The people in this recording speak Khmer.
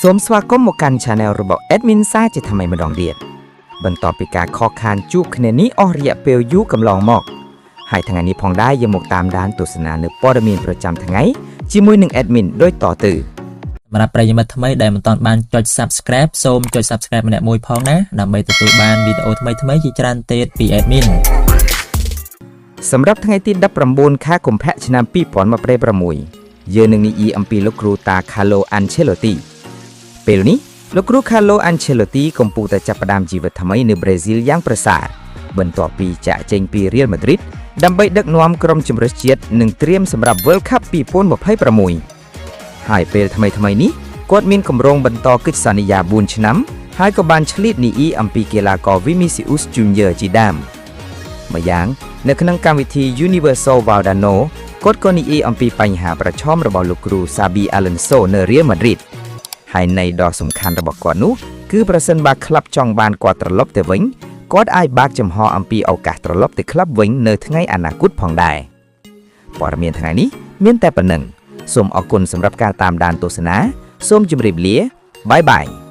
សូមស្វាគមន៍មកកាន់ Channel របស់ Admin សាជាថ្មីម្ដងទៀតបន្ទាប់ពីការខកខានជួបគ្នានេះអស់រយៈពេលយូរកន្លងមកហើយថ្ងៃនេះផងដែរយើងមកតាមដានទស្សនានៅព័ត៌មានប្រចាំថ្ងៃជាមួយនឹង Admin ដូចតទៅ សម្រាប់ប្រិយមិត្តថ្មីដែលមិនទាន់បានចុច Subscribe សូមចុច Subscribe ម្នាក់មួយផងណាដើម្បីទទួលបានវីដេអូថ្មីៗជាច្រើនទៀតពី Admin។ សម្រាប់ថ្ងៃទី19ខែកុម្ភៈឆ្នាំ2026យើងនឹងនិយាយអំពីលោកគ្រូតា Carlo Ancelotti ពេលនេះលោកគ្រូ Carlo Ancelotti កំពុងតែចាប់ផ្ដើមជីវិតថ្មីនៅប្រេស៊ីលយ៉ាងប្រសើរបន្ទាប់ពីចាកចេញពី Real Madrid ដើម្បីដឹកនាំក្រុមជម្រើសជាតិនិងត្រៀមសម្រាប់ World Cup 2026ហើយពេលថ្មីៗនេះគាត់មានគម្រោងបន្តកិច្ចសន្យា4ឆ្នាំហើយក៏បានឆ្លៀតនិយាយអំពីកីឡាករ Vinicius Junior ជាដើម ម្យ៉ាងនៅក្នុងកម្មវិធី Universo Valdano គាត់ក៏និយាយអំពីបញ្ហាប្រឈមរបស់លោកគ្រូ Xabi Alonso នៅ Real Madrid ហើយន័យដ៏សំខាន់របស់គាត់នោះគឺប្រសិនបើក្លឹបចង់បានគាត់ត្រឡប់ទៅវិញគាត់អាចបើកចំហអំពីឱកាសត្រឡប់ទៅក្លឹបវិញនៅថ្ងៃអនាគតផងដែរព័ត៌មានថ្ងៃនេះមានតែប៉ុណ្ណឹងសូមអរគុណសម្រាប់ការតាមដានទស្សនាសូមជម្រាបលាbye bye.